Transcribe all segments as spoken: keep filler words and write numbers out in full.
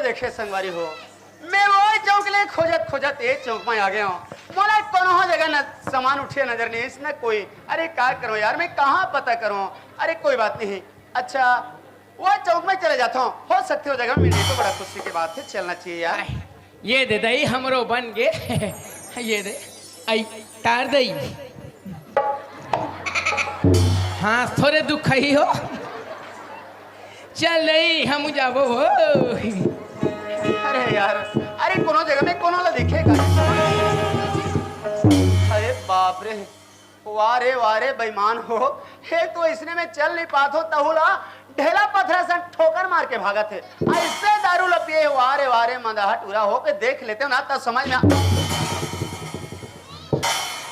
देखे संगवारी हो, मैं वो चौक ले खोजत खोजत ए चौक में आ गया हूँ। मोला कोनो जगह न सामान उठे नजर नहीं, इसने कोई। अरे का करूँ यार, मैं कहाँ पता करूँ? अरे कोई बात नहीं, अच्छा वो चौक में चले जाता हूँ, हो सकते हो जगह मिल जाए तो बड़ा खुशी की बात है, चलना चाहिए यार। ये दे दई, हमरो बन गे। ये दे, आई तार दई। हाँ, थोड़े दुख ही हो। चल दई, हम जाबो हो। अरे यार, अरे कोनो जगह में कोनो ला दिखेगा। अरे बाप रे, वाह रे वाह रे बेईमान हो। हे तो इसने में चल नहीं पात हो, तहुला ढेला पथरा से ठोकर मार के भागत हे। ऐसे दारू ल पिए, वाह रे वाह रे, मंदाहा टूरा हो के देख लेते हो ना, तब समझ में आ-।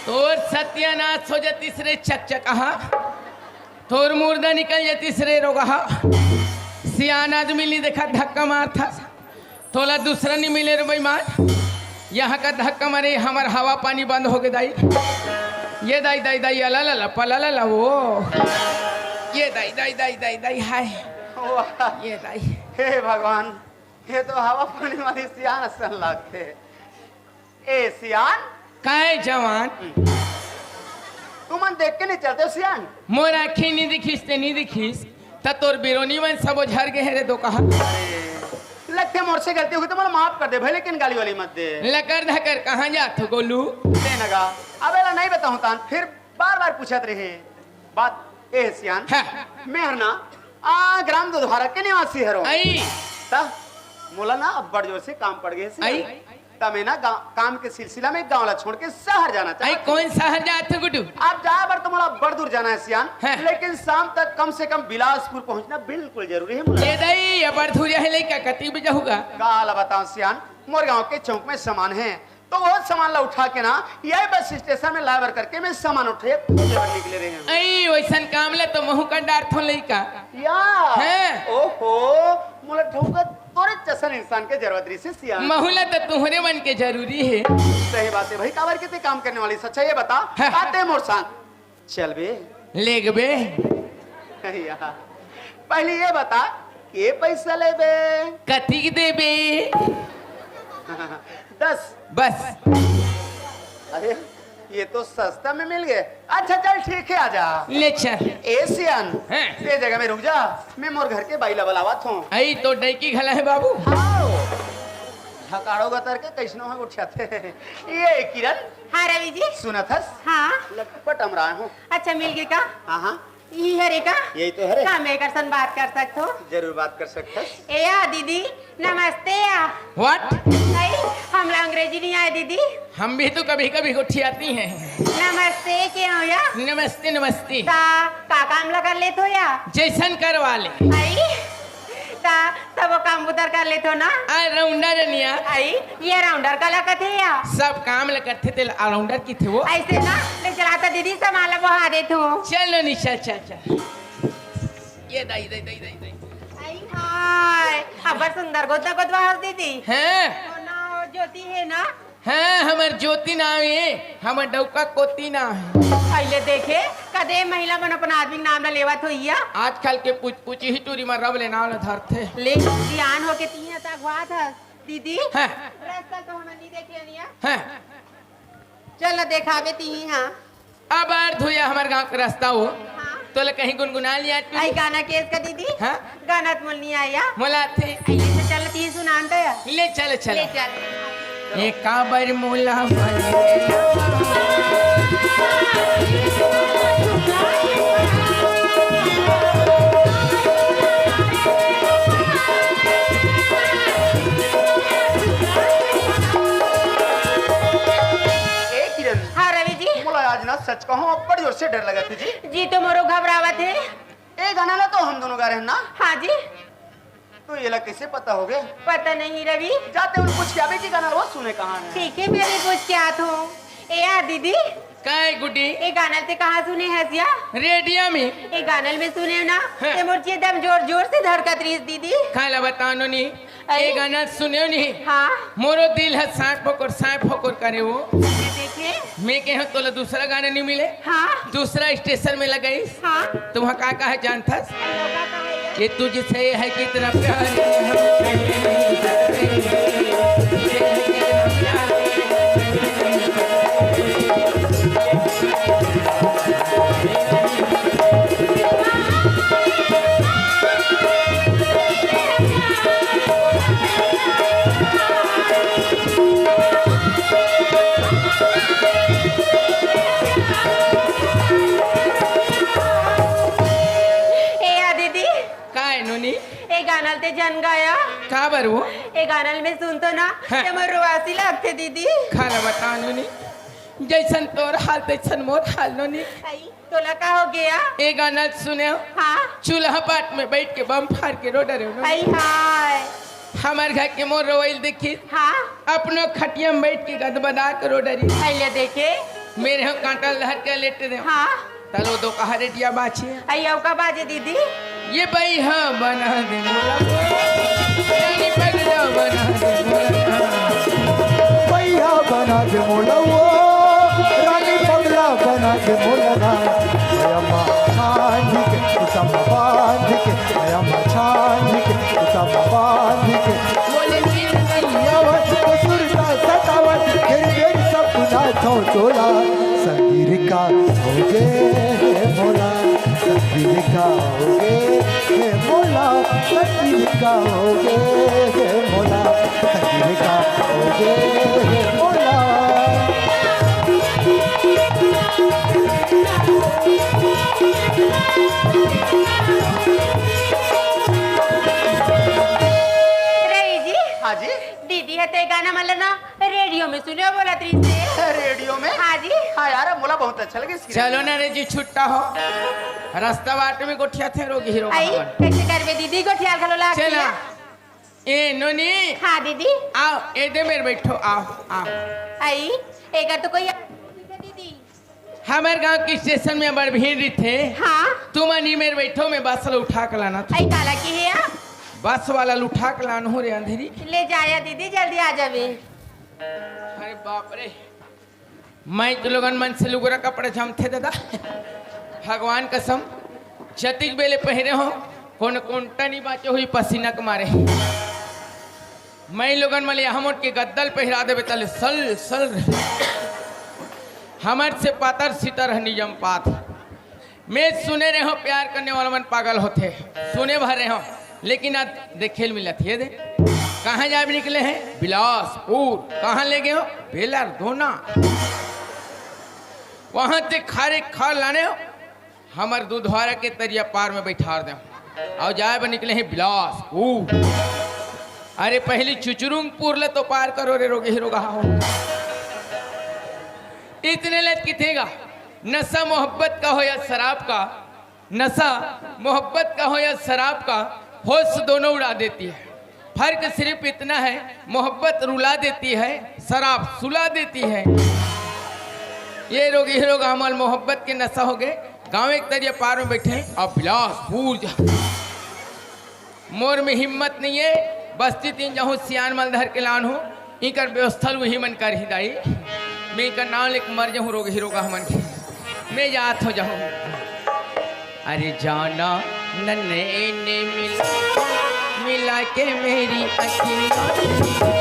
तोर सत्यानाश हो जतिस रे चकचकहा, तोर मुर्दा निकल जतिस रे रोगहा। सियान आदमी नी देखा धक्का मारथा, तोला दूसरा नी मिले रे बेईमान। यहाँ का धक्का मारे हमर हवा पानी बंद हो गे दाई। ये दाई, दाई, दाई, अला ला ला, पला ला ला, वो। ये दाई, दाई, दाई, दाई, दाई, हाय। वाह। ये दाई। हे भगवान, ये तो हवा पानी वाली सियान असन लगथे। ए सियान। काय जवान? तुमन देख के नहीं चलते हो सियान? मोर आँखी नहीं दिखिस ते नहीं दिखिस, त तोर बिरोनी मन सबो झर गे हे रे दो कहा। लगथे मोर से गलती होगी तो मोला माफ कर दे भाई, लेकिन गाली वाली मत दे। लकर धकर कहाँ जात हो गोलू? ले नगा, अब एला नहीं बताऊँ तान, फिर बार बार पूछत रहे। बात ए हे सियान, हाँ। मैं हर ना आ ग्राम दुधवारा के निवासी हरो। आई। त मोला ना अब्बड़ जोर से काम पड़ गए सियान। आई। त मैं ना गा-, काम के सिलसिला में गांव ला छोड़ के शहर जाना आई, चाहत हूँ। कौन शहर जात हो गुड्डू? आप जाए बर तो मोला अब्बड़ दूर जाना है सियान, हाँ। लेकिन शाम तक कम से कम बिलासपुर पहुंचना बिल्कुल जरूरी है मोला। ये दई, अब्बड़ दूर है लइका, कति बजे होगा? काला बताओ सियान, मोर गांव के चौक में सामान है, तो वो सामान ला उठा के ना यही बस स्टेशन में लाए बर करके मैं सामान उठे खोजे बर निकले रहे हूँ। ऐ, वैसन काम ला तो महू कर डारथों लइका। या। हैं? ओहो, मोला ठोकर तोरे जैसन इंसान के जरूरत रही से सिया। महू ला तो तुहरे मन के जरूरी है। सही बात है भाई, काबर के ते काम करने वाली सच्चा ये बता, हैं। आते मोर संग। चलबे? लेगबे? या। पहले ये बता, के पैसा लेबे? कतिक देबे? दस। बस। अरे, ये तो सस्ता में मिल गए। अच्छा, चल, ठीक है, आजा। ले चल। ए सियान, हैं। ये जगह में रुक जा, मैं मोर घर के बाई ला बलावत हूँ। आई तो डैकी घला है बाबू। आओ। धकाड़ो गतर के कैसनो है उठियाथे। ये किरण। हाँ रवि जी। सुनत हस? हाँ। लटपट अमराए हूँ। अच्छा, मिल गए का? हाँ, हाँ। ई हरे का? यही तो हरे। का मैं एकर सन बात कर सकत हो? जरूर बात कर सकत हस। ए या दीदी, नमस्ते या। What? नहीं, हमला अंग्रेजी नहीं आए दीदी। हम भी तो कभी-कभी गोठियाती हैं। नमस्ते के हो या? नमस्ते, नमस्ते। ता, का काम ला कर लेत हो या? जैसन करवा ले। आई? ता, तब वो काम उधर कर लेत हो ना? All-rounder रनिया। आई, ये राउंडर का ला कथे या? सब काम ला करथे, तेला all-rounder किथे वो। ऐसे ना, ले चलाता दीदी, सामान ला बोहा देत हो। चल नी, चल, चल, चल। ये दाई, दाई, दाई, दाई, दाई। आई हाय, अब्बड़ सुंदर गोता गोतवा हस दीदी। हैं? वो ना, वो ज्योति है ना? हैं, हमर ज्योति नाम है, हमर डौका कोती नाम है। पहले देखे, कदे महिला मन अपन आदमी के नाम ला लेवत होइया। आजकल के पूछ पूछ ही टूरी मा रब ले नाम ला धरथे। ले, सियान होके तीन तक हुआ था, दीदी। हैं। रास्ता तो हमन नहीं देख लेनिया। हैं। चल ना देखावे ती हाँ। अब आर धुया हमर गांव के रास्ता हो। हाँ। तोला कहीं गुनगुना लिया तू? आई गाना केस का दीदी? हाँ? गाना तो मोल नहीं आया। मोला आथे। आई तो चल ती सुनान दे। ले चल, चल। ले चल। ये काबर मोला मले। ए किरण, हाँ रवि जी। मोला आज ना सच कहूँ, अब्बड़ जोर से डर लगत हे जी। जी तो मोरो घबरावत हे। ए गाना ला तो हम दोनों गा रहे हैं ना? हाँ जी। तो एला कैसे पता हो गया? पता नहीं रवि। जाते हुए पूछ के आवे कि गाना वो सुने कहाँ है। ठीक है, मैं भी पूछ के आत हूँ। ए यार दीदी। काय गुड्डी? ए गाना ते कहाँ सुने हस या? रेडियो में। ए गाना में सुने ना? हाँ। ते मोर जी एकदम जोर जोर से धड़कत रहीस दीदी। काला बताओ नोनी। अरे। ए गाना सुने नहीं? हाँ। मोरो दिल है सांप फोकर, सांप फोकर करे वो। ये देखे। मैं कहे तोला दूसरा गाना नहीं मिले? हाँ। दूसरा स्टेशन में लगाईस। हाँ। तुम का कहा जानथस? ये तुझसे है कितना प्यार है। जन गाया। का बर वो? ए गाना ल मैं सुनतो ना, हाँ। ते मोर रोवासी लागथे दीदी। काला बताओ नोनी, जैसन तोर हाल तैसन मोर हाल नोनी। आई, तोला का हो गया? ए गाना ल सुने हो? हाँ। चूल्हा पाट में बैठ के बम फार के रो डरे हो नोनी। आई हाय। हमर घर के मोर रोवइल देखिस। हाँ। अपनो खटिया में बैठ के गदबदा के रो डरी। आई ले देखे। मेरे हम कांटा लहर के लेटे रहे। हाँ। तलो दो कहा रेडिया बाछे। आई अउ का बाजे दीदी? ये बइहा बना दे मोला वो, रानी पगला बना दे मोला। बइहा बना दे मोला वो, रानी पगला बना दे मोला। अम्मा छान के, तम बांध के, अम्मा छान के, तम बांध के। बोले गिर गई। आवत, सुरता सतावत, गिर गिर सपना थो तोला। संगीर का होगे हे मोला, संगीर का होगे हे मोला, संगीर का होगे हे मोला, संगीर का होगे हे मोला। रही जी। हाँ जी। दीदी ह ते गाना मन ल ना रेडियो में सुने बोलत रहिस हे। रेडियो में? हाँ जी। हाँ यार, मोला बहुत अच्छा लगे इसकी चलो रेडियो। ना रे जी, छुट्टा हो। रास्ता बाट में गोठियाथे रोगी हीरो आई, भगवान। कैसे करबे दीदी, गोठियाल घलो लागथे चला। ना। ए नोनी। हाँ दीदी। आओ, ए दे मेर बैठो, आओ, आओ। आई, एकर तो कोई दीदी। हमर गांव के स्टेशन में बड़ भीड़ रहिथे। हाँ। तुमन ई मेर बैठो, मैं बस ल उठा के लानत हों। आई काला किहे आप? बस वाला ल उठा के लानहूं रे अंधेरी। ले जाया दीदी, जल्दी आ जावे। अरे बाप रे, मैं तो लोगन मन से लुगरा कपड़ा जमथे दादा। भगवान कसम, जतिक बेले पहिरे हों, कोनो कोंटा नइ बांचे होही पसीना के मारे। मैं लोगन मन ल हमन के गद्दा ल पहिरा देबे तले सल सल। हमर से पातर सितर ह नइ जम पात। मैं सुने रहे हों, प्यार करने वाला मन पागल होथे, सुने भर रहे हों, लेकिन आज देखे ल मिलत हे दे। कहाँ जाए निकले हे? बिलासपुर। कहाँ ले गे हो? बेलर दोना। वहां से खारे खा लाने हो, हमर दुधवारा के तरिया पार में बैठार दे। अउ जाए बर निकले हे बिलासपुर। अरे पहली चुचुरुंगपुर ले तो पार करो रे रोगी हीरो गा हो। इतने ले किथे गा, नशा मोहब्बत का हो या शराब का, नशा मोहब्बत का हो या शराब का, होश दोनों उड़ा देती है। फर्क सिर्फ इतना है, मोहब्बत रुला देती है, शराब सुला देती है। ये रोगी हीरो गा हमन ल मोहब्बत के नशा होगे। गांव एक तरिया पार में बैठे, अब बिलासपुर जा। मोर में हिम्मत नइ हे, बस्ती तीन जाहूं, सियान मन ल धर के लानहूं, इकर व्यवस्था ल उही मन करही दाई। मैं इकर नांव लेके मर जाहूं, रोगी हीरो गा हमन के। मैं जात हों, जाहूं। अरे जाना न नैन मिला, मिला के मेरी अखियां।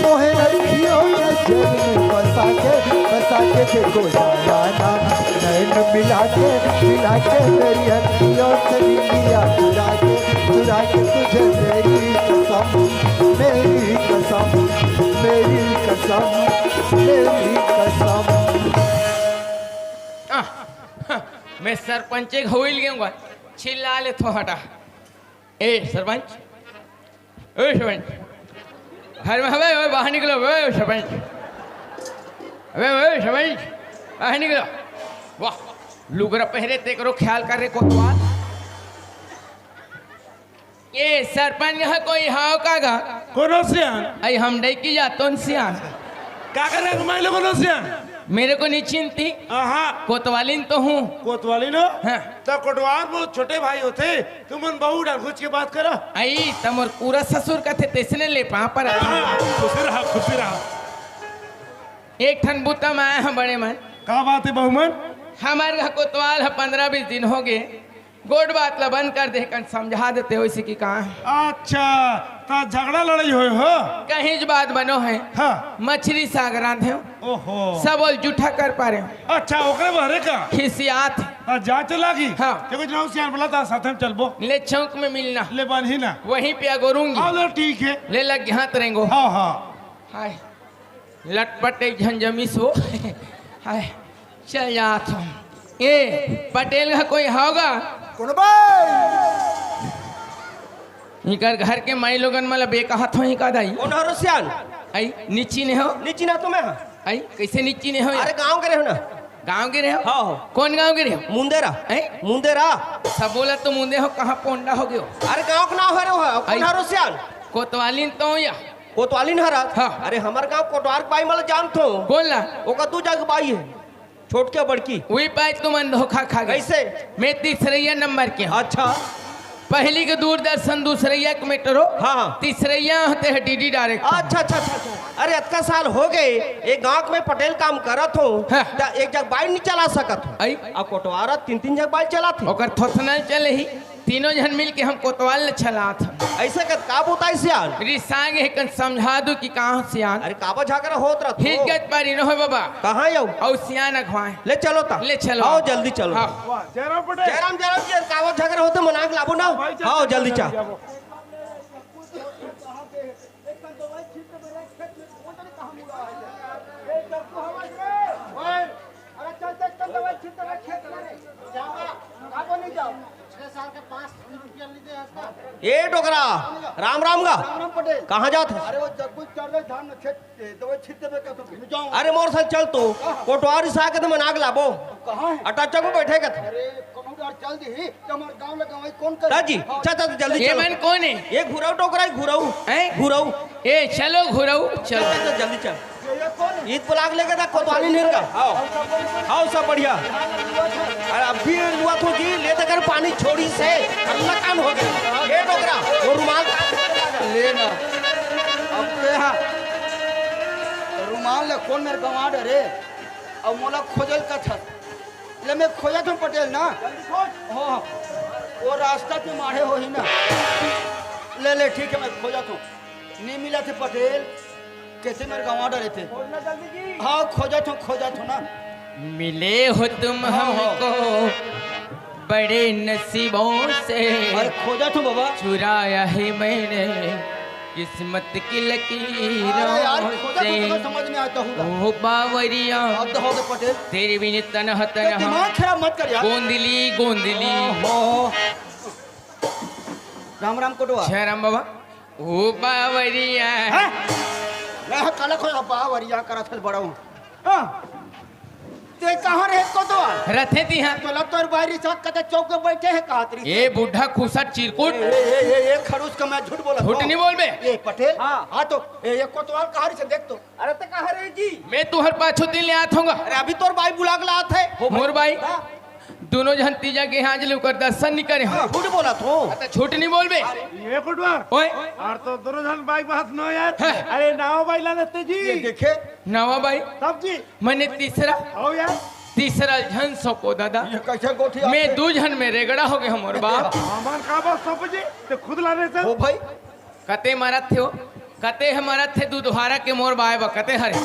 मोहे अखियों नजर में बसा के, बसा के देखो जाना ना, नैन मिला के, मिला के मेरी अखियों से निंदिया चुरा के, चुरा के तुझे मेरी कसम, मेरी कसम, मेरी कसम, मेरी कसम। आह, हाँ, मैं सरपंचे घोइल गए हूँ, चिल्ला ले थो हटा। ए सरपंच, ए सरपंच, घर में हवे, ओए, बाहर निकलो, ओए सरपंच, अबे ओए सरपंच, बाहर निकलो। वाह, लुगरा पहरे ते करो, ख्याल कर रे कोतवाल। ए सरपंच ह कोई हाव का गा? कोनो सियान? आई हम डैकी जातोन सियान। का करे घुमाई लो कोनो सियान? मेरे को नहीं चिंती। आहा। कोतवालिन तो हूँ। कोतवालिन हो? हाँ। तो कोटवार बहुत छोटे भाई होते, तुमन बहुत डर घुस के बात करो। आई तमोर पूरा ससुर कथे तेसने ले पा पर। हाँ, खुशी रहा, खुशी रहा। एक ठन बुता में आए हैं बड़े मन। का बात है बहू मन? हमारे घर कोतवाल है, पंद्रह बीस दिन हो गए। गोठ बात ला बंद कर दे, कन समझा देते हो इसी की कहा। अच्छा, ता झगड़ा लड़ाई होए हो? कहीं ज बात बनो है। हाँ। मछली साग रांधे हो। ओहो। सब बोल जूठा कर पा रहे हो। अच्छा, ओकरे बहरे का? खिसियात। हाँ, जा तो लागी। हाँ। देखो, जनाऊ सियान बोला था, साथ में चलबो। ले चौक में मिलना। ले बांधी ना। वहीं पे अगोरूंगी। हाँ, लो, ठीक है। ले लग हाथ रेंगो। हाँ, हाँ। हाय। लटपट एक झन जमिस हो। हाय। चल जात हूँ। ए, पटेल का कोई होगा? कौन भाई? इकर घर के माई लोगन मन ला बेकहात होही का दाई? कौन हरो सियान? आई, नीची ने हो? नीची ना तो मैं हा। आई, कैसे नीची ने हो? अरे गांव के रहे हो ना। गांव के रहे हो? हाँ, हाँ। कौन गांव के रहे हो? मुंदेरा। हैं? मुंदेरा। सब बोला तो मुंदे हो, कहाँ पोंडा हो गयो? अरे गांव के नाम हरे हो, कौन आई। हरो सियान? कोतवालिन तो या? कोतवालिन हरा? हाँ। अरे हमर गांव कोटवार के बाई मला जानत हो। कौन ला? ओका दू जग बाई है। छोटके बड़की। वही पाए तुमन धोखा खा गए। कैसे? मैं तीसरैया नंबर के हूँ। अच्छा। पहली के दूरदर्शन, दूसरैया के मेट्रो, हाँ, हाँ। तीसरैया होते हैं डीडी डायरेक्ट। अच्छा, अच्छा, अच्छा, अच्छा। अरे अतका साल हो गए, एक गांव में पटेल काम करत हो, हाँ। त एक जग बाइक नहीं चला सकत हो। आई। अब कोटवारा तीन तीन जग बाइक चलात है। ओकर थोथना चले ही। तीनों झन मिल के हम कोतवाल ल छलात हन। ऐसे कत का बोताई सियान? रिसांग हे कन समझा दू कि कहाँ सियान। अरे काबर झगड़ा होत रह ठीक तू? गत पारी न हो बाबा। कहाँ यौ? अउ सियान अखवाए। ले चलो ता। ले चलो। आओ जल्दी चलो। हाँ। वाह, जयराम पटेल। जयराम, जयराम जी, काबर झगड़ा होते मनाक लाबो ना। भाई, चल, आओ चल, जल्दी चल, चा। चल, चल। अरे चल, चल, चल, दवाई छिट दे, खेत में। जाओ, काबो नहीं जाओ। छह साल के पाँच सौ रुपया ले दे इसका। ए डोकरा, राम राम गा। राम राम पटेल। कहाँ जात हस? अरे वो जग्गू चल रहे धान में खेत, ए, दवाई छिट देबे का तो फिर जाऊँ। अरे मोर साथ चल तू, कोटवारी से आके तो मनाक लाबो। कहाँ है? अटा चौक में बैठे का था। अरे कोनो डर चल दी, तो हमारे गाँव में गवाई कौन करे? दाजी, हाँ। चल, चल, जल्दी ये चल। मन कौन है? ये घुराऊ डोकरा है, घुराऊ। हैं? घुराऊ। ए, चलो घुराऊ, चलो। चल, चल, चल, जल्दी चल। ईद पुलाव लेके था, कोतवाली नहीं रहा। आओ। आओ, सब बढ़िया। अरे, अभी लुआ को जी, ले देकर पानी छोड़ी से, अल्लाह कान हो गया। ये डोकरा, वो रुमाल। ले ना। अब ते हा। रुमाल ले कौन मेरे गंवा डरे? अब मोला खोजल का था। ले मैं खोजत हूँ पटेल ना। हो, हो। वो रास्ता के मारे हो ही ना। ले, ले, ठीक है, मैं खोजत हूँ। नहीं मिला थे पटेल, कैसे मेरे गंवा डरे थे? खोजना जल्दी जी। हाँ, खोजत हूँ, खोजत हूँ ना। मिले हो तुम हाँ, हाँ। हमको बड़े नसीबों से। अरे खोजत हूँ बाबा। चुराया है मैंने किस्मत की लकीरों अरे यार, खोजत हूँ, से। तो समझ में आता होगा। ओ बावरिया, अब तो हो गए पटेल। तेरे बिन तनहा ये तनहा दिमाग खराब मत कर यार। गोंदली, गोंदली। ओहो। राम राम कोटवा। जय राम बाबा। ओ बावरिया। हैं? मैं काला खोया बावरिया करत हल बड़ा हूँ। हाँ। ते कहाँ रहे कोटवा? रथे तिहा। तोला तोर बाहरी साथ कते चौक पे बैठे है कहत रही। ए बुढ़ा खुसट चिरकुट। ए, ए, ए, ए, ए, खड़ूस का मैं झूठ बोला झूठ था। नहीं बोलबे। ए पटेल। हाँ। हाँ तो, ए, ये कोतवाल कहाँ रही से देख तो। अरे ते कहाँ रहे जी? मैं तुहर पाछू दिन ले आत हूँगा। अरे अभी तोर बाई बुला के लात है। मोर बाई? हाँ। दोनों झन तीजा के यहाँ आज ले ओकर दर्शन नहीं करे हो। हाँ, झूठ बोला तो। अरे झूठ नहीं बोलबे। ये कोटवा। ओए। और तो दोनों झन बाई बात नो यार। हाँ। अरे नाव बाई लानत ते जी। ये देखे। नवा बाई। तब जी। मैंने तीसरा। आओ यार। तीसरा झन सौंपो दादा। ये कैसे गोठी मैं आते? दू झन में रेगड़ा हो गए हमर बाप। हमार का बात सौंपो जी? ते खुद लाने से। हो भाई। कते मरत थे हो? कते ह मरत थे दुधवारा के मोर बाय बा, कते हरे?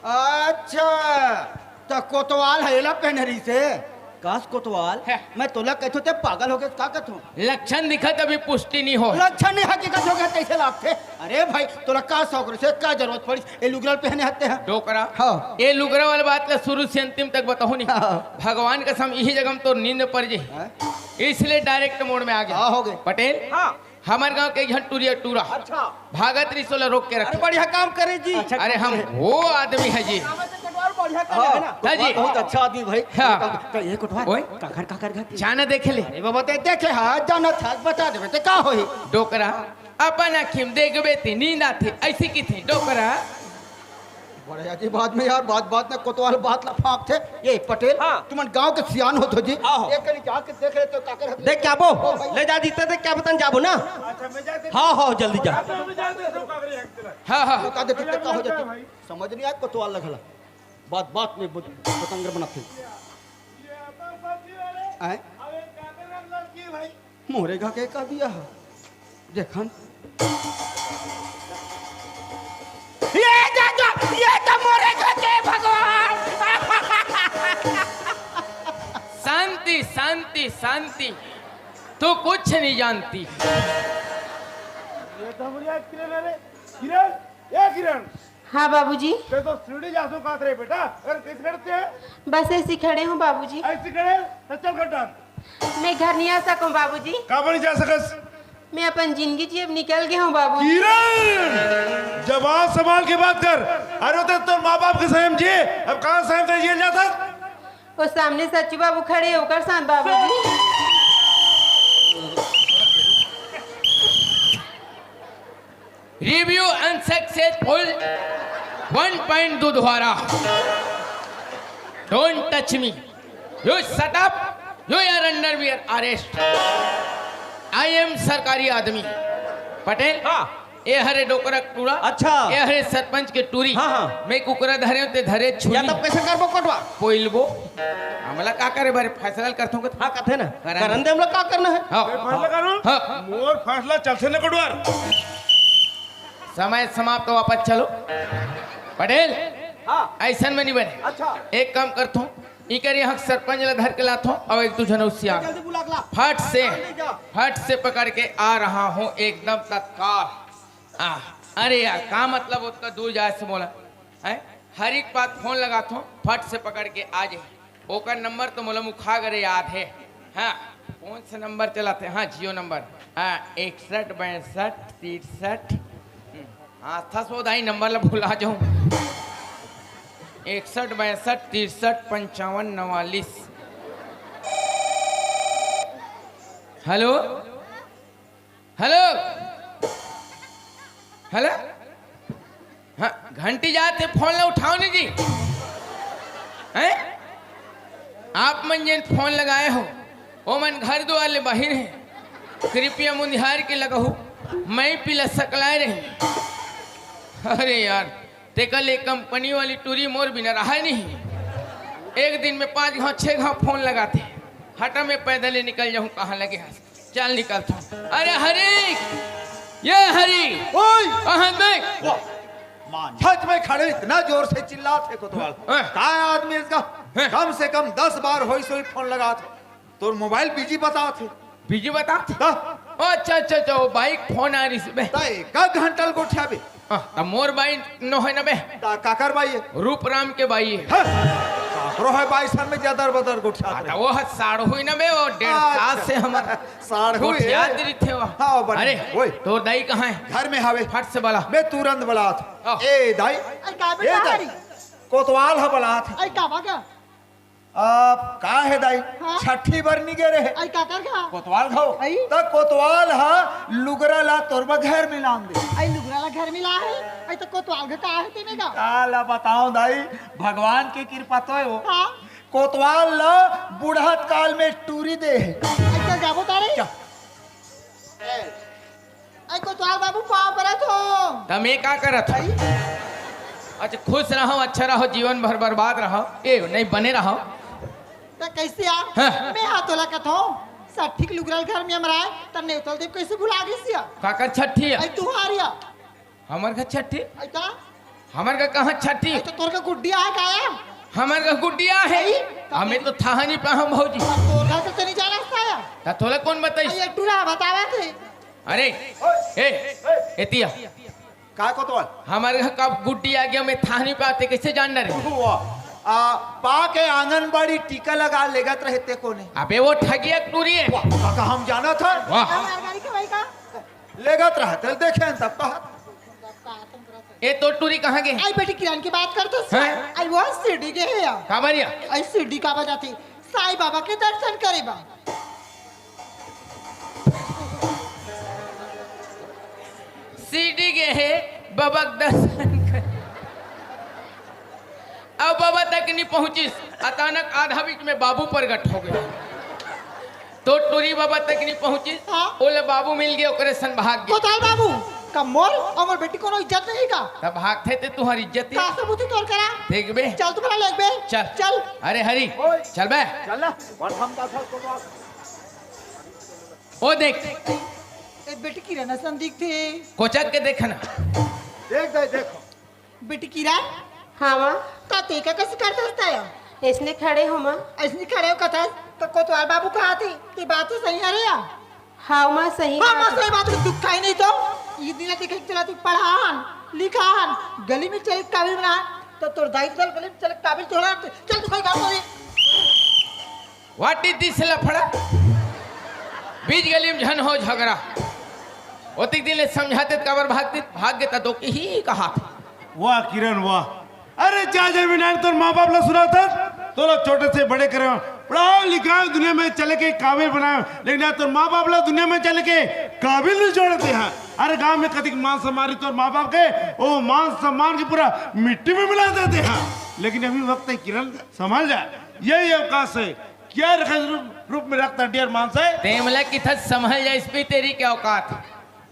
अच्छा, त कोतवाल ह एला पहने रही से? कास कोतवाल? है। मैं तोला कहथो ते पागल हो गए, का कहथो? लक्षण दिखत अभी पुष्टि नहीं हो। लक्षण नहीं हकीकत हो गया, कैसे लागथे? अरे भाई, तोला का शौक रहे, का जरूरत पड़ी? ए लुगरा ल पहने हत्ते हैं। डोकरा। हाँ। ए लुगरा वाला बात ला शुरू से अंतिम तक बताहूँ नहीं। हाँ। भगवान कसम यही जगह में तोर नींद पड़ जाही। हाँ। इसलिए direct mode में आ गया। हाँ, हो गए। पटेल। हाँ। हमर गांव के एक झन टूरिया टूरा। अच्छा। भागत रही सोला रोक के अरे रखे। बढ़िया काम करे जी। अच्छा, अरे हम वो आदमी है जी। काम तो कोटवाल बढ़िया करे हाँ, है ना? हाँ जी। कोटवाल बहुत अच्छा आदमी भाई। हाँ। तो ये कोटवाल ओए। काकर काकर घर के? जाना देखे ले। अरे बाबा ते देखे हाँ जाना था बता देवे ते का होई? डोकरा अपन आँखी में देखबे ते नींद आथे ऐसे की थे डोकरा। बड़े अजीब आदमी यार, बात बात में कोतवाल बात ला फांकथे। ये पटेल, हाँ। तुमन गांव के सियान हो तो जी। हाँ, हाँ। एक कनी जाके देख ले तो काकर हक देख के आबो? ओ भाई। ले जा जीते देख के आबो तन जाबो ना। अच्छा, मैं जाके हाँ, हाँ, जल्दी जा। मैं जाके देखो काकर हक दिला। हाँ, हाँ। बता दे कितने का हो जाती। समझ नहीं आया कोतवाल लगला। बात बात में बत-, बतंगर बनाते। आए? मोरे घर के का बिया ह? देखन। ये जा, जा, ये तो मोरे घर के भगवान। शांति, शांति, शांति। तू कुछ नहीं जानती। ये तो बढ़िया किरण है रे। किरण, ए किरण। हाँ बाबूजी। ते तो सीढ़ी जासो कात रहे बेटा, अगर कैसे करते हैं? बस ऐसे खड़े हूँ बाबूजी। ऐसे खड़े? तो चल खड्डा। मैं घर नहीं आ सकूँ बाबूजी। काबर नहीं जा सकस? मैं अपन जिंदगी जी अब निकल गया हूँ बाबूजी। किरण, जबान संभाल के बात कर। अरे तो तोर माँ बाप के संयम जी, अब कहाँ संयम ते ये जाता? वो सामने सच्चू बाबू खड़े, ओकर साथ बाबूजी। Review unsuccessful, one point दो दोबारा। Don't touch me। You shut up। You are under arrest। I am सरकारी आदमी। पटेल। हाँ। ए हरे डोकरा टूरा। अच्छा। ए हरे सरपंच के टूरी। हाँ, हाँ। मैं कुकरा धरे ते धरे छुरी। या तब कैसे करबो कटवा? पोइलबो। हमला का करे बारे फैसला करथों के। हाँ, कथे ना। करन दे। करन दे, हमला का करना है? हाँ। मैं फैसला करूँ? हाँ। मोर फैसला चलथे न कटवार। समय समाप्त, वापस चलो। पटेल। हाँ। ऐसन में नहीं बने। अच्छा। एक काम करथों, इकर यहाँ सरपंच ला धर के लाथों और एक दू झन उसिया। जल्दी बुला के ला। फट से, जल्दी जा। फट से पकड़ के आ रहा हूँ एकदम तत्काल। आ, अरे यार, का मतलब ओतका दूर जाए से बोला? हैं? हर एक बात फोन लगाथों, फट से पकड़ के आ जाए। ओकर नंबर तो मोला मुखा करे याद है। हाँ, कौन से नंबर चलाथे? हाँ, जियो नंबर। हाँ, इकसठ बासठ तिरसठ। हम्म, हाँ, था सो दाई नंबर ला भुला जाऊँ। इकसठ बासठ तिरसठ पंचावन नवालीस। Hello, hello, hello. हाँ, घंटी जात हे, फोन ला उठाओ नहीं जी। हैं? आप मन जेन फोन लगाए हो, वो मन घर दुआर ले बाहिर है। कृपया मुंधियार के लगहू, मैं पीला सकलाए रही। अरे यार, तेकर ले कंपनी वाली टूरी मोर बिना रहा नहीं। एक दिन में पांच घाव, छह घाव फोन लगाथे। हटा, मैं पैदल ही निकल जाऊँ, कहाँ लगे हस। चल निकलता। अरे हरी, ये हरी, ओए! कहाँ देख? वाह, मान, छत में खड़े इतना जोर से चिल्लात हे कोतवाल। हाँ। का आदमी इसका? हाँ। कम से कम दस बार होई सोई फोन लगात हे। तोर मोबाइल बिजी बतात हे। बिजी बतात हे? हाँ। ओ, अच्छा, अच्छा, अच्छा, वो बाइक फोन आ रही से बे। तय का घंटा ल गोठियाबे? हाँ, त मोर बाई नो है ना बे। त काकर बाई है? रूपराम के बाई है। हाँ, काकरो है बाई सन में ज्यादा बदर गोठियात हाँ, त रहे। वो है साढ़ू ही ना बे, वो डेढ़ अच्छा। साल से हमर साढ़ू गोठियात है। रहिथे वो। हाँ, बने। अरे, ओए। तोर दाई कहाँ है? घर में हवे। फट से बला। मैं तुरंत बलात। हाँ। ए दाई। अरे, का ए बेटा दाई। हरी? कोतवाल ह बलात। अरे, का बागा? अब का हे दाई? हाँ? छठी बर नी गे रहे। आई काकर घा? कोतवाल घाव। आई? त कोतवाल ह लुगरा ला तोर बर घर में लान दे। आई लुगरा ला घर में ला हे? आई त कोतवाल घा का हे तेमे का? का ला बताओ दाई, भगवान के कृपा तो हे वो। हाँ? कोतवाल ला बुढ़त काल में टूरी दे हे। आई त जाबो तारे? क्या? ए कोतवाल बाबू, पाँव परत हो। त मैं का करत हूँ? अच्छा, खुश रहो, अच्छा रहो, जीवन भर बर्बाद रहो, ए, नहीं बने रहो। त कैसे आ? हाँ। मैं हा तोला कथो, सट्ठी के लुगरल घर में हमर आए, त नेवतल देव कैसे भुला गिस या? काकर छट्ठी है? आई तुहार या। हमर घर छट्ठी? आई ता? हमर घर कहाँ छट्ठी? आई तो तोर का गुड्डी आए का या? हमर घर गुड्डी आहे। आई? हमें तो थाहा नहीं पाहम भौजी। तोर घर से तो नहीं जा रहा है। त तोला कौन बताइस? आई एक टूरा बतावा थे। अरे, ए, एतिया। का कोतवाल? हमर घर का गुड्डी आ गया, मैं थाह नहीं पाते, कैसे जान डरे? हुआ। आ, पा के आंगनबाड़ी टीका लगा लेगत रहे ते कोने। अबे वो ठगिया टूरी है। वाह, काका हम जाना था। वाह। हमारे गाड़ी के भाई का? लेगत रहा, तेल देखे हैं तब कहा। ए तो टूरी कहाँ गए? आई बेटी किरण की बात करते हैं? आई वो शिरडी गए हैं यार। का बारिया? आई शिरडी का बजाते साईं बाबा के दर्शन करे बा। शिरडी गे हे, बाबा के दर्शन करे। अब बाबा तक नहीं पहुंचिस, अचानक आधा बीच में बाबू प्रगट हो गया। तो टूरी बाबा तक नहीं पहुंचिस, हाँ। ओले बाबू मिल गए, ओकरे सन भाग गए। कोतवाल बाबू, का मोर अउ मोर बेटी कोनो इज्जत नहीं का? तब भाग थे ते तुम्हारी इज्जत ही। का सबूत है तोर करा? देख बे। चल तुम्हारा लेग बे। चल। चल। अरे हरी, ओए। चल बे। चल ना, बड़ हम का था कोतवाल। ओ देख। ए बेटी किरण असन दिखथे। कोचक के देख ना। देख दे, देखो। बेटी किरण। हाँ माँ। का ते का कस करथस तय? ऐसने खड़े हो माँ। ऐसने खड़े हो कथस, त कोतवाल बाबू कहा थे, ते बात तो सही हरे या? हाँ माँ, सही हाँ माँ, बात है। सही बात है, दुख खाई नहीं तो। ये दिन देखे चला तू पढ़ान। लिखा हन, गली में चले काबिल बना, तो तोर दाई दल गली में चले काबिल थोड़ा, चल तू कोई काम करी। What is this लफड़ा? बीच गली में झन हो झगड़ा। ओतिक दिन ले समझाते त काबर भागते, भाग गे त तो की ही कहा था। वाह किरण वाह। अरे जा जमीन तोर माँ बाप ला सुना था, तो लोग छोटे से बड़े करे, पढ़ाओ लिखाओ, दुनिया में चले के काबिल बनाओ, लेकिन यार तोर माँ बाप ला दुनिया में चले के काबिल नहीं छोड़ते हैं। अरे गांव में कतिक मान सम्मान रही तोर माँ बाप के, वो मान सम्मान की पूरा मिट्टी में मिला देते हैं। लेकिन अभी वक्त है किरण, संभल जा, यही अवकाश है। क्या रखे रूप, रूप में रखता डियर मान से? तेमला किथा संभल जा, इस पे तेरी क्या औकात?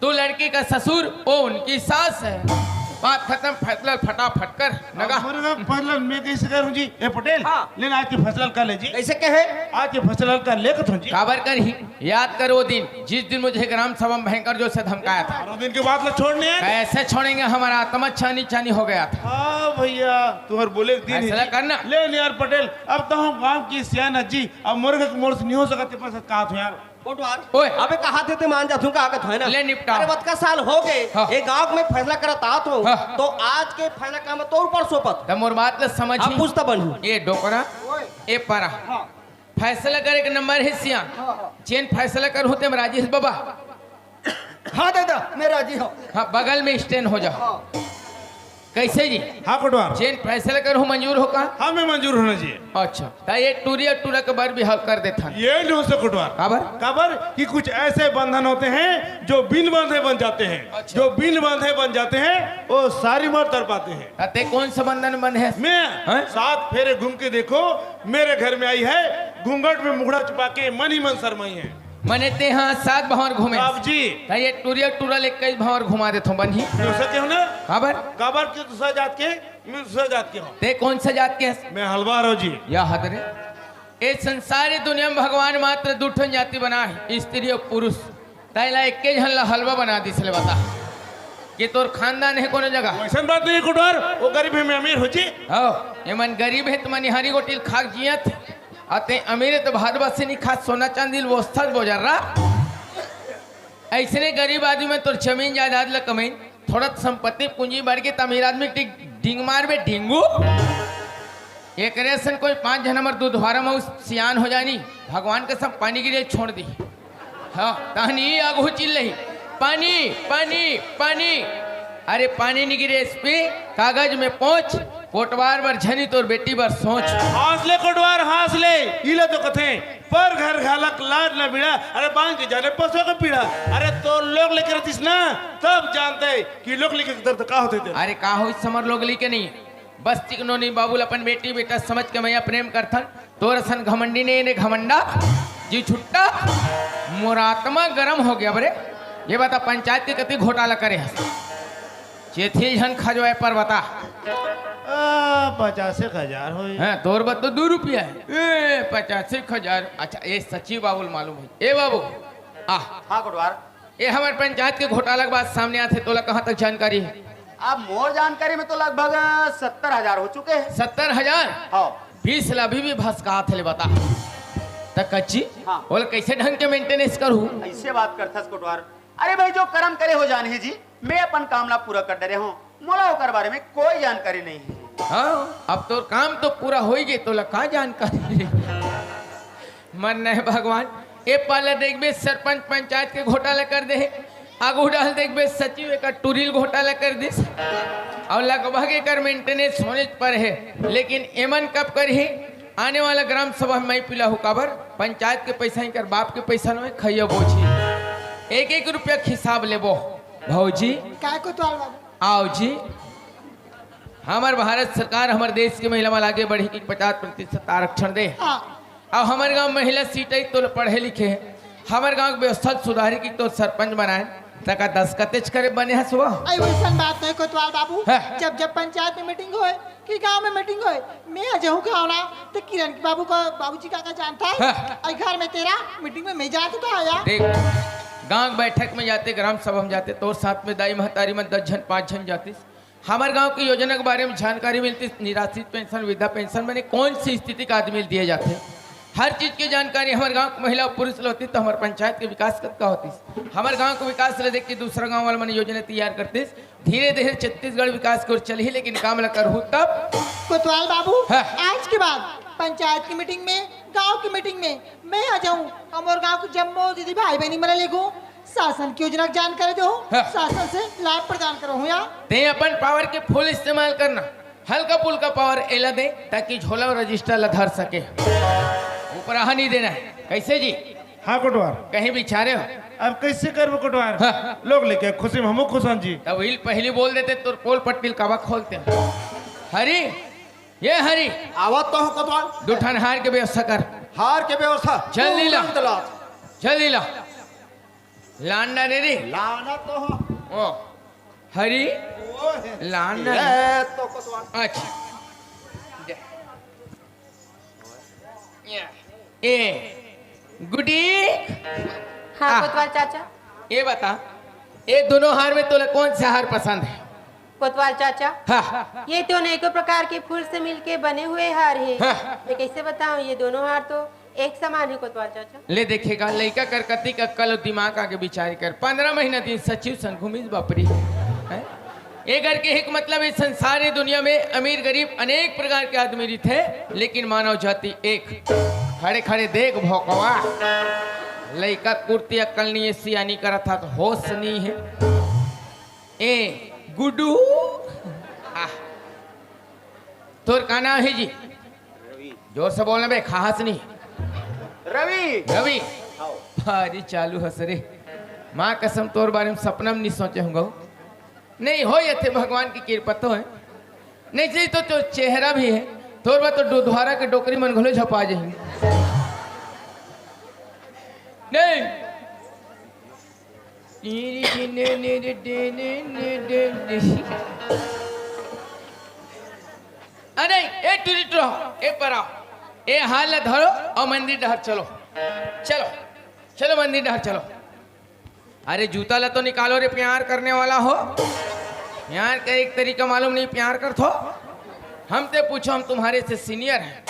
तू लड़की का ससुर, वो उनकी सास है। बात खत्म, फैसला फटाफट कर। नगा। मेरे का फैसला मैं कैसे करूं जी? ए पटेल, हाँ। लेना आज के फैसला कर ले जी। कैसे कहे? आज के फैसला कर ले कथों जी। काबर कर ही? याद कर वो दिन, जिस दिन मुझे ग्राम सभा में भयंकर जोर से धमकाया था। और दिन की बात ला छोड़ने हैं। कैसे छोड़ेंगे, हमारा आत्मा छानी छानी हो गया था। हाँ भैया, तुम्हारे बोले एक दिन ही फैसला जी। करना। ले नहीं यार पटेल, अब तो हम गांव की सियान है जी, अब मोर के मोर से नहीं हो सकते, मैं सच कहा था यार। कोटवार। ओए। अबे कहा थे ते मान जा, तू का कहत है ना। ले निपटा। अरे बतका साल हो गए, हाँ। ये गांव में फैसला करा तात हो, हाँ। तो आज के फैसला का मैं तोर ऊपर सौंपत। तब मोर बात ल समझ अब ही। पूछता बनू। ये डोकरा, ये परा। फैसला करे के नंबर है सियान। जेन फैसला कर होते हम राजी है बाबा। हाँ दादा, मैं राजी हूँ। हाँ, बगल में स्टैंड हो जाओ। कैसे जी? हाँ कोटवार। जेन फैसला कर हो मंजूर हो का? हाँ मैं मंजूर होना चाहिए। अच्छा, त ये टूरी और टूरा के बर भी हल कर देथन। ये नहीं हो सकता कोटवार। काबर? काबर कि कुछ ऐसे बंधन होते हैं जो बिन बांधे बन जाते हैं। अच्छा। जो बिन बांधे बन जाते हैं वो सारी उम्र तड़पाते हैं। त ते कौन सा बंधन बन है? मैं हैं? सात फेरे घूम के देखो, मेरे घर में आई है, घूंघट में मुखड़ा छुपा के मन ही मन शर्माई है। मने ते हाँ सात भंवर घूमे। बाप जी। त ये टूरी और टूरा ले कई भंवर घुमा देथो बनही। नहीं हो सकते हो ना? काबर? काबर के दूसरा जात के, मैं दूसरा जात के हूँ। ते कौन सा जात के हस? मैं हलवार हूँ जी। या हद रे। ए संसारी दुनिया में भगवान मात्र दू ठन जाति बना है, स्त्री और पुरुष। तैला एक के झन ला हलवा बना दिस ले बता कि तोर खानदान है कोनो जगह। वैसन बात नहीं है कोटवार, वो गरीब है मैं अमीर हो जी। हो, ये मन गरीब है त मनिहारी गोटी ल खाक जियत, अते अमीर है त भात बासी नहीं खात, सोना चांदी ल बोझ रहा। ऐसने गरीब आदमी में तोर जमीन जायदाद ल कमाइन, थोड़ा संपत्ति पूंजी बढ़ के त अमीर आदमी टिक डिंग मारबे डिंगू। एकरे असन कोई पांच झन हमर दूधवारा में सियान हो जानी, भगवान कसम पानी गिरे छोड़ दी। हाँ, तहनी आगू चिल्लही, पानी, पानी, पानी। अरे पानी नहीं गिरे एसपी, कागज में पहुंच, कोटवार बर झनी तोर बेटी बर सोच। हाँस ले कोटवार, हाँस ले। इला तो कथे, पर घर घालक लाड न बिड़ा, अरे बांध के जाने पसो के पीड़ा। अरे तो लोग लेकर रहतीस ना, तब जानते कि लोग लेकर दर्द का होते थे। अरे का होइस हमर लोग लेके नहीं, बस चिकनो नहीं बाबू ल अपन बेटी बेटा समझ के मैं प्रेम करथन। तोर असन घमंडी नहीं ने घमंडा जी छुट्टा, मोर आत्मा गरम हो गया बरे। ये बता पंचायत के कति घोटाला करे हस? चेथी झन खजवाए पर बता। आ, पचास एक हजार हो। हाँ, तोर बत तो दू रुपया है। ए, पचास एक हजार। अच्छा, ये सचिव बाबू ल मालूम है। ए बाबू, आ, हाँ कोटवार। ये हमर पंचायत के घोटाला के बात सामने आथे, तोला कहाँ तक जानकारी है? अब मोर जानकारी में तो लगभग सत्तर हजार हो चुके हैं। सत्तर हजार? हाँ। बीस ला अभी भी भसकात है ले बता। त कच्ची? हाँ। ओला कैसे ढंग के मेंटेनेंस करू? ऐसे बात करथस कोटवार। अरे भाई, जो कर्म करे हो जानही जी, मैं अपन काम ला पूरा कर डरे हूँ, मोला ओकर बारे में कोई जानकारी नहीं है। हाँ, अब तोर काम तो पूरा होई गे, तोला का जानकारी? मन नहीं भगवान, ए पाला देखबे सरपंच पंचायत के घोटाला कर दे हे, आगू डाल देखबे सचिव एक टूरिल घोटाला कर दिस, और लगभग एकर मेंटेनेंस होने पर है, लेकिन एमन कब करही? आने वाला ग्राम सभा में मैं पिला हूँ काबर? पंचायत के पैसा ही कर बाप के पैसा नोहे, खैया बोझी एक एक रुपया के हिसाब लेबो। भौजी, काय कोतवाल बाबू? आओ जी। हमर भारत सरकार हमर देश के महिला मन आगे बढ़ी कि पचास प्रतिशत आरक्षण दे। हाँ। अब हमर गांव महिला सीट आई तो पढ़े लिखे है, हमर गांव के व्यवस्था सुधारी कि तो सरपंच बनाए, तका दस कतेच करे बने हस वो। अरे वैसन बात नहीं कोतवाल बाबू। हाँ। जब जब पंचायत में मीटिंग होए कि गांव में मीटिंग होए, मैं आ जाऊँ गाँव ना, तो किरण के बाबू का बाबूजी का का जानता है? हाँ। अरे घर में तेरा मीटिंग में मैं जाता था आया। देख, गांव बैठक में जाते, ग्राम सभा में जाते, तोर साथ में दाई महतारी में दस झन पाँच झन जातिस। हमर गांव की योजना के बारे में जानकारी मिलती, निराश्रित पेंशन, वृद्धा पेंशन, माने कौन सी स्थिति का आदमी दिए जाते। हर चीज के जानकारी हमर गांव के महिला अउ पुरुष ल होतिस, त हमर पंचायत के विकास कतका होतिस। हमर गांव के विकास ल देख के दूसरा गांव वाला मन योजना तैयार करतिस। धीरे धीरे छत्तीसगढ़ विकास के ओर चलही, लेकिन काम ल करहू तब। कोतवाल बाबू, हाँ। आज के बाद पंचायत की मीटिंग में, गांव की मीटिंग में मैं आ जाऊं, हमर गांव के जम्मो दीदी भाई बहनी मन ल लेगो, शासन की योजना के जानकारी दो, हाँ। शासन से लाभ प्रदान करो हो यार। ते अपन पावर के फुल इस्तेमाल करना, हल्का फुल्का पावर एला दे, ताकि झोला अउ रजिस्टर ला धर सके। ऊपर आहा नहीं देना है। कैसे जी? हाँ कोटवार। कहीं बिछारे हो? अब कैसे करबो कोटवार? हाँ। लोग लेके खुशी में हमू खुश हन जी। तब इल पहली बोल देते, तोर पोल पट्टी ल काबा खोलते। हरी, ये हरी, आवत तो हो कोतवाल। दू ठन हार के व्यवस्था कर। हार के व्यवस्था? जल्दी ला। तुरंत ला। जल्दी ला। लाना रे रे। लाना तो हो। ओ, हरी, ओ है। लाना। ये तो कोतवाल। अच्छा। ए, गुडी। हाँ, आ। कोतवाल चाचा। ये बता, ये दोनों हार में तोला कौन सा हार पसंद है? कोतवाल चाचा, हाँ। ये तो अनेकों प्रकार के फूल से मिलके बने हुए हार है। हाँ। मैं कैसे बताऊं, ये दोनों हार तो एक समान है कोतवाल चाचा। ले देखेगा, लइका कर कतिक अक्कल अउ दिमाग आगे विचार कर। पंद्रह महीना दिन सचिव संग घूमिस बापरी। हैं? एकर के एक मतलब, इस संसार, ये दुनिया में अमीर गरीब अनेक प्रकार के आदमी रहिथे, लेकिन मानव जाति एक। खड़े खड़े देख भोकवा, लइका कुर्ती अक्कल नहीं है, सियानी करत हा तो होश नहीं है। ए गुड्डू, आ, तोर का नाम है जी? जोर से बोलना बे, खास नहीं। रवि। रवि। हाँ। भारी चालू हस रे। माँ कसम, तोर बारे में सपना में नहीं सोचे होंगे। नहीं हो, ये थे भगवान की कृपा तो है। नहीं जी, तो, तो चेहरा भी है। तोर बा तो दुधवारा के डोकरी मन घलो झपा जाही। नहीं। अरे, ए टुरी टुरा, ए परा, ए हार ला धरो अउ मंदिर डहर चलो। चलो, चलो मंदिर डहर चलो। अरे जूता ला तो निकालो रे, प्यार करने वाला हो। प्यार का एक तरीका मालूम नहीं, प्यार कर थो। हमसे पूछो, हम तुम्हारे से सीनियर हैं।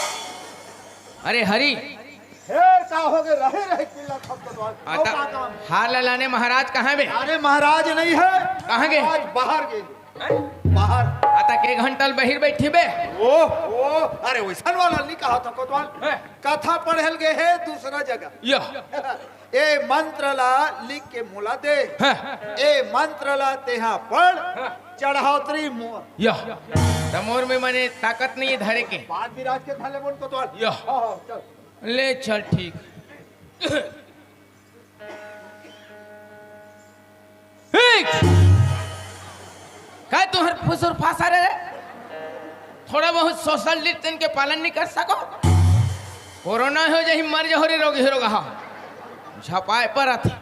अरे हरी। फेर का हो गे? रहे रहे किल्ला खप के द्वार। आता, का काम? हार ला लाने महाराज कहाँ बे? अरे महाराज नहीं है। कहाँ गे? आज बाहर गे। हैं? बाहर। आता के घंटा ल बहिर बैठी बे? ओ, ओ, अरे वैसन वाला नहीं कहा था कोतवाल। हैं? कथा पढ़े ल गे हे दूसरा जगह। या। ए मंत्र ला लिख के मोला दे। हाँ। ए मंत्र ला तेहा पढ़, हाँ। चढ़ौतरी मोर। या। त मोर में मने ताकत नहीं है धरे के। बात विराज के धले बोल कोतवाल। या। हाँ, हाँ, चल। ले चल ठीक। ठीक। काय तुहर फुसुर फासा रे? थोड़ा बहुत सोशल डिस्टेंस के पालन नहीं कर सको? कोरोना हो जाही, मर जाहो रे रोगी हो रोगहा। झपाए परत हे।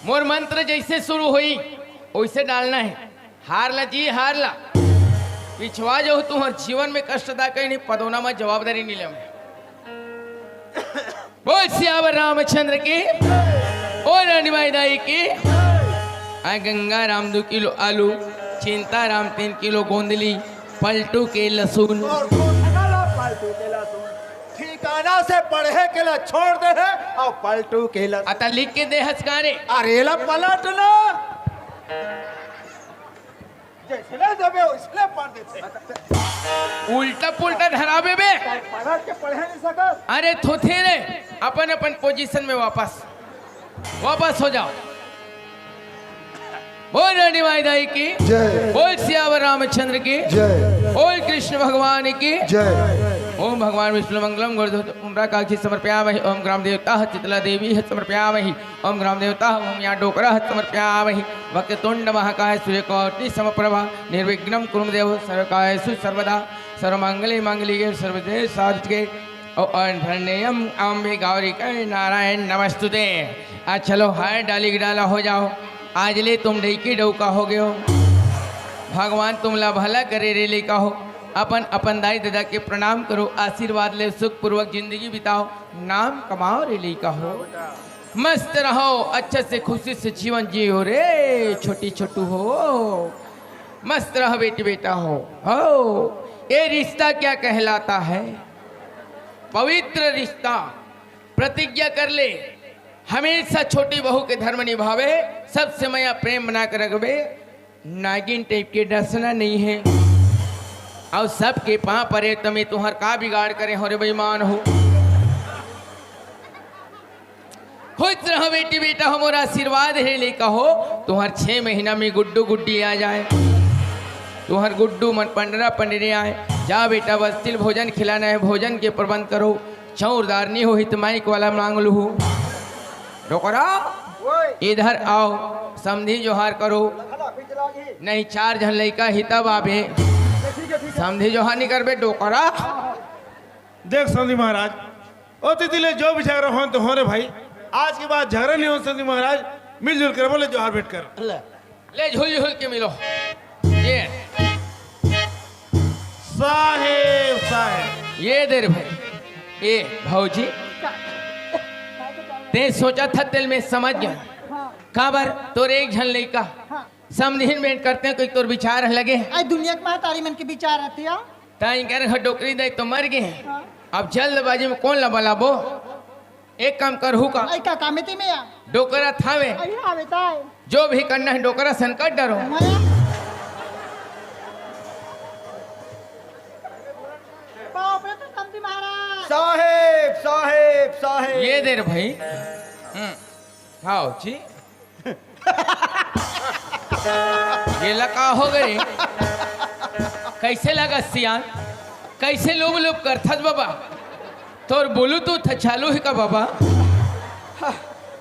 मोर मंत्र जैसे शुरू होई, वैसे डालना है। हार ला जी, हार ला। पिछवा जाहू तुहर जीवन में कष्ट दा कहीं नहीं, पदोना में जवाबदारी नहीं ले मैं। बोल सियावर रामचंद्र की, बोल रानी माई दाई की। आ गंगा राम दो किलो आलू, चिंता राम तीन किलो गोंदली, पलटू के लहसुन। और कौन ठिकाना पलटू के लहसुन? ठिकाना से पढ़े के ला छोड़ दे है और पलटू के लहसुन। अता लिख के दे हस का रे? अरे ला पलट ना। जैसने देबे, वैसने पढ़ देथे। उल्टा पुल्टा धराबे बे। पढ़त के पढ़े नहीं सकत। अरे थोथे रे, अपन अपन पोजीशन में वापस, वापस हो जाओ। बोल रानी माई दाई की जय। बोल सियावर रामचंद्र की जय। बोल कृष्ण भगवान की जय। ओम भगवान विष्णु मंगलम गुरु उमरा काक्षी समर्पयामहि। ओम ग्राम देवता चितला देवी समर्पयामहि। ओम ग्राम देवता, ओम यहाँ डोकरा समर्पयामहि। वक्रतुंड महाकाय सूर्यकोटि समप्रभा, निर्विघ्नं कुरु देव सर्वकार्येषु सर्वदा। सर्वमंगले मंगलिके सर्वदे साधिके। ओम भरणेयम अम्बे गौरी के नारायण नमस्तुते। आज चलो हार डाली के डाला हो जाओ। आज ले तुम डैकी डौका हो गयो। भगवान तुमला भला करे रे लइका हो। अपन अपन दाई ददा के प्रणाम करो, आशीर्वाद ले, सुखपूर्वक जिंदगी बिताओ, नाम कमाओ रे लइका हो। मस्त रहो, अच्छे से खुशी से जीवन जियो रे छोटी छोटू हो। मस्त रहो बेटी बेटा हो। हो, ये रिश्ता क्या कहलाता है? पवित्र रिश्ता, प्रतिज्ञा कर ले, हमेशा छोटी बहू के धर्म निभावे, सबसे मया प्रेम बना के रखबे, नागिन टाइप के डसना नहीं है। अउ सबके पाँव परे, त मैं तुहर का बिगाड़ करे हो रे बेईमान हो। खुश रहो बेटी, बेटा हो मोर आशीर्वाद हे लइका हो। तुहर छह महीना में गुड्डू गुड्डी आ जाए, तुहर गुड्डू मन पंडरा पंडरी आए। जा बेटा, बस्तिल भोजन खिलाना है, भोजन के प्रबंध करो। चौरदार नहीं हो, हित माइक वाला मांग लूहू। डोकरा, ओए। इधर आओ, समधी जोहार करो। नहीं, चार झन लइका ही तब आबे। ठीक है, ठीक है। समधी जोहार नहीं करबे, डोकरा। देख समधी महाराज, ओ तिथि ले जो भी झगड़ा हो तो हो रे भाई, आज के बाद झगड़ा नहीं हो समधी महाराज, मिलजुल कर बोले जोहार भेंट कर। ले। ले झुल झुल के मिलो। ये। साहेब, साहेब। ये दे रे भाई। ए भौजी, ते सोचा था दिल में समझ गया। हाँ। काबर तोर एक झन लइका। हाँ। समधिन भेंट करते हैं, कोई तोर विचार लगे। आई दुनिया के महतारी मन के विचार रहती है। ताई कर घर डोकरी दाई तो मर गए हैं। हाँ। अब जल्दबाजी में कौन ला बलाबो? एक काम करहू का? आई का काम है ते में या? डोकरा थावे। आई आवे ताई। जो भी करना है डोकरा सन कर डरो। मया। बाप रे तो समधी महाराज। साहेब, साहेब, साहेब। ये दे रे भाई। हम्म। हाव जी। ये ला का हो गए? कैसे लगा सियान? कैसे लुब लुब करथस बाबा? तोर ब्लूटूथ चालू है का बाबा?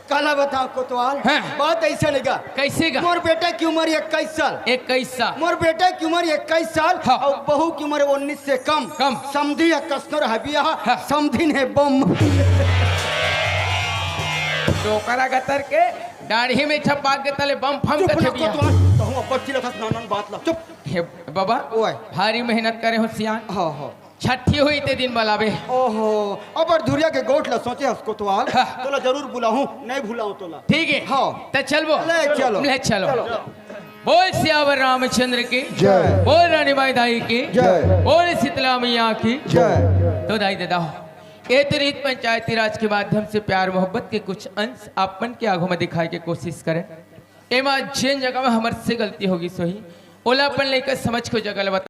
काला बताओ कोतवाल? हाँ। बात ऐसा लगा। कैसे गा? मोर बेटा की उम्र इक्कीस साल। इक्कीस साल। मोर बेटा की उम्र इक्कीस साल हाँ। और बहू की उम्र उन्नीस से कम। कम। समधी या कसनर हबिया हाँ। समधिन है बम। डोकरा गतर के दाढ़ी में छपाक के तले बम फम चुप के ना छपिया। कोतवाल, तहूँ अब्बड़ चिल्लाथस नानन बात ला। चुप। हे बाबा, ओए। भारी मेहनत करे हो सियान। हाँ, हाँ। छठी हुई ते दिन बलाबे। ओहो, अब्बड़ धुरिया के गोठ ला सोचे हस कोतवाल। हाँ। तोला जरूर बुलाहूँ, नहीं भुलाऊँ तोला। ठीक है। हाँ। त चलबो। ले चलो। ले चलो। चलो। बोल सियावर रामचंद्र की। जय। बोल रानी माई दाई की। जय। बोल शीतला मैया की। जय। तो दाई ददा हो, ए तो रीत पंचायती राज के माध्यम से प्यार मोहब्बत के कुछ अंश आप मन के आगू में दिखाए के कोशिश करें। एमा जेन जगह में हमर से गलती होगी सोही, ओला अपन लेकर समझ को जगह ल बता।